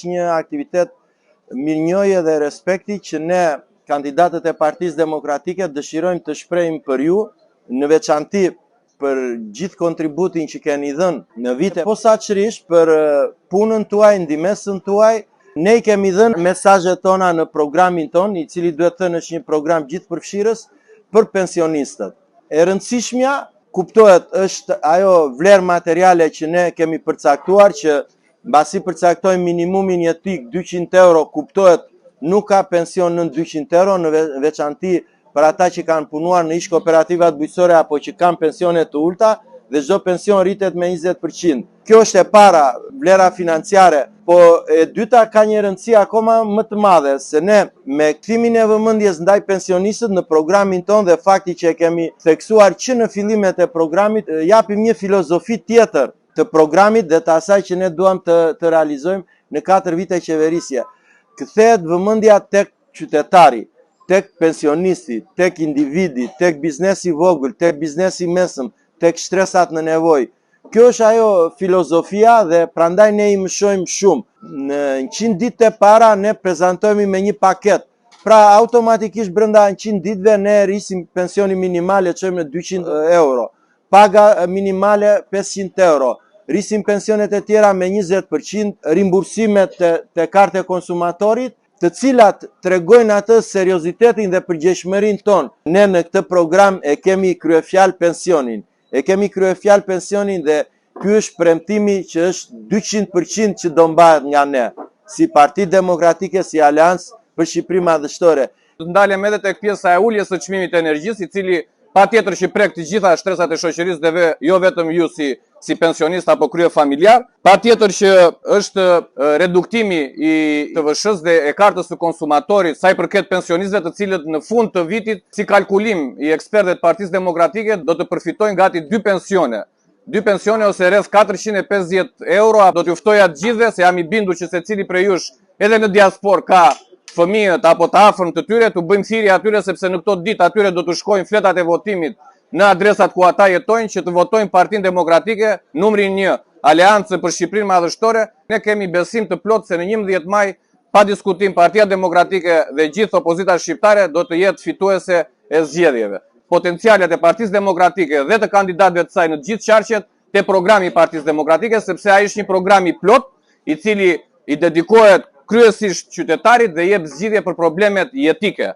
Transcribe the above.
është një aktivitet mirënjohje dhe respekti që ne kandidatët e Partisë Demokratike dëshirojmë të shprehim për ju, në veçanti për gjithë kontributin që keni dhënë në vite, posaçërisht për punën tuaj, ndihmesën tuaj. Ne i kemi dhënë mesazhet tona në programin tonë, i cili duhet thënë është një program gjithëpërfshirës për pensionistët. E rëndësishmja, kuptohet, është ajo vlerë materiale që ne kemi përcaktuar që mbasi përcaktojmë minimumin jetik 200 euro, kuptohet nuk ka pension nën 200 euro, në veçanti për ata që kanë punuar në ish kooperativat bujqësore apo që kanë pensione të ulta dhe çdo pension rritet me 20%. Kjo është e para, vlera financiare, po e dyta ka një rëndësi akoma më të madhe, se ne me kthimin e vëmendjes ndaj pensionistët në programin tonë dhe fakti që e kemi theksuar që në fillimet e programit, japim një filozofi tjetër të programit dhe të asaj që ne duam të, të realizojmë në 4 vite qeverisje. Kthehet vëmendja tek qytetari, tek pensionisti, tek individi, tek biznesi i vogël, tek biznesi i mesëm, tek shtresat në nevojë. Kjo është ajo filozofia dhe prandaj ne i mëshojmë shumë. Në 100 ditët e para ne prezantohemi me një paketë. Pra automatikisht brenda 100 ditëve ne rrisim pensionin minimal e çojmë në 200 euro. Paga minimale 500 euro. Rrisim pensionet e tjera me 20%, rimbursimet te, te kartë e konsumatorit, të cilat tregojnë atë seriozitetin dhe përgjegjshmërinë tonë. Ne në këtë program e kemi kryefjalë pensionin. E kemi kryefjalë pensionin dhe ky është premtimi që është 200% që do mbahet nga ne, si Parti Demokratike, si Aleancë për Shqipërinë Madhështore. Do të ndalem edhe tek pjesa e uljes së çmimit të energjisë, i cili patjetër që prek të gjitha shtresat e shoqërisë dhe ve, jo vetëm ju si si pensionist apo kryefamiljar. Patjetër që është reduktimi i TVSH-së dhe e kartës së konsumatorit sa i përket pensionistëve të cilët në fund të vitit si kalkulim i ekspertëve të Partisë Demokratike do të përfitojnë gati dy pensione. Dy pensione ose rreth 450 euro, do t'ju ftoja të gjithëve se jam i bindur që secili prej jush edhe në diasporë ka fëmijët apo të afërm të tyre, t'u bëjmë thirrje atyre sepse në këto ditë atyre do t'u shkojnë fletat e votimit në adresat ku ata jetojnë që të votojnë Partinë Demokratike numrin 1, Aleancë për Shqipërinë Madhështore. Ne kemi besim të plotë se në 11 maj pa diskutim Partia Demokratike dhe gjithë opozita shqiptare do të jetë fituese e zgjedhjeve. Potencialet e Partisë Demokratike dhe të kandidatëve të saj në të gjithë qarqet te programi i Partisë Demokratike, sepse ai është një program i plotë, i cili i dedikohet kryesisht qytetarit dhe jep zgjidhje për problemet jetike.